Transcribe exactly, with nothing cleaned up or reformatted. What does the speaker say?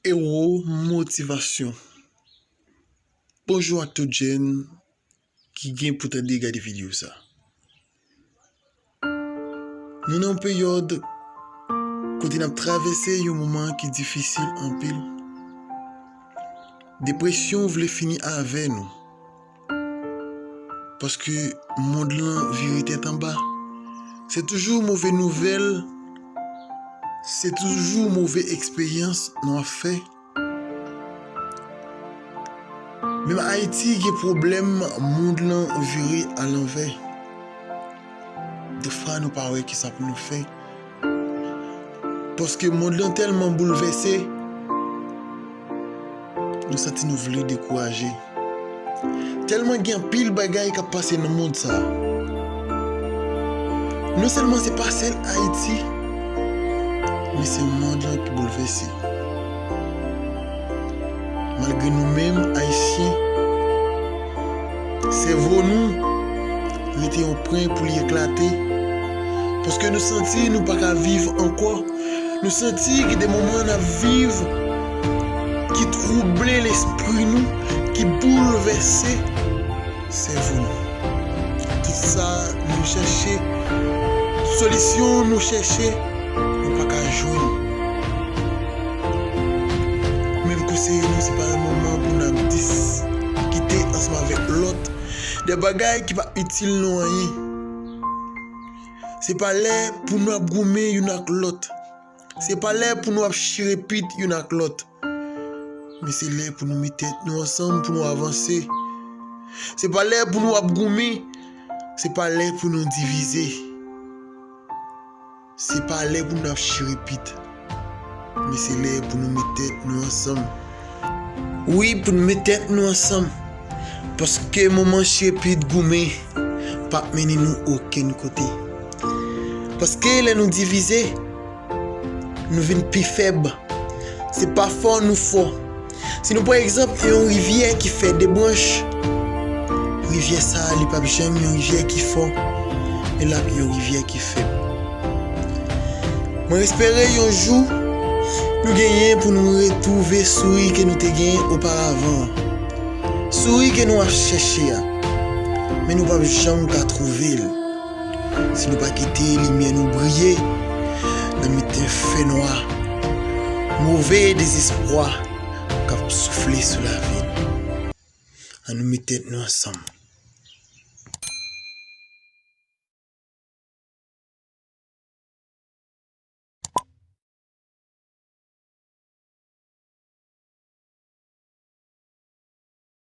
Ewo motivasyon. Bonjou ak tout jèn ki gen pou tande gade videyo sa. Nou nan yon peryòd kote n ap travèse yon moman ki difisil anpil. Depresyon vle fini avè nou. Paske mond lan vire tèt anba. Se toujou move nouvèl, se toujou move eksperyans nou ap fè. Menm Ayiti gen pwoblèm, mond lan vire alanvè. Defwa nou pa wè kisa pou nou fè. Paske mond lan tèlman boulvèse, nou santi nou vle dekouraje. Tèlman gen anpil bagay k ap pase nan mond sa a. Non sèlman se pa sèl Ayiti, men se mond lan ki boulvèse. Malgre nou menm, Ayisyen, sèvo nou rete yon pwen pou li eklate. Paske nou santi nou pa ka viv ankò. Nou santi gen de moman n ap viv ki twouble lespri nou, ki boulvèse sèvo nou. Tout sa nou chèche, solisyon nou chèche, nou pa ka jwenn. Menm konseye nou, se pa yon moman pou n ap diskite ansanm avèk lòt de bagay ki pa itil nou anyen. Se pa lè pou nou ap goumen youn ak lòt. Se pa lè pou nou ap chire pit youn ak lòt. Men se lè pou nou met tèt nou ansanm pou nou avanse. Se pa lè pou nou ap goumen. Se pa lè pou nou divize. Se pa lè pou nou ap chire pit. Men se lè pou nou met tèt nou ansanm. Wi, pou nou met tèt nou ansanm. Paske moman chire pit goumen p ap mennen nou okenn kote. Paske lè nou divize, nou vin pi fèb. Se pa fò nou fò. Si nou pran egzanp yon rivyè ki fè de branch, rivyè sa a, li p ap janm yon rivyè ki fò, men l ap yon rivyè ki fèb. Mwen espere yon jou, nou genyen pou nou retwouve souri ke nou te genyen oparavan an. Souri ke nou ap chèche a, men nou p ap janm ka twouve l. Si nou pa kite limyè nou briye nan mitan fènwa, move dezespwa k ap soufle sou lavi nou. Ann nou met tèt nou ansanm.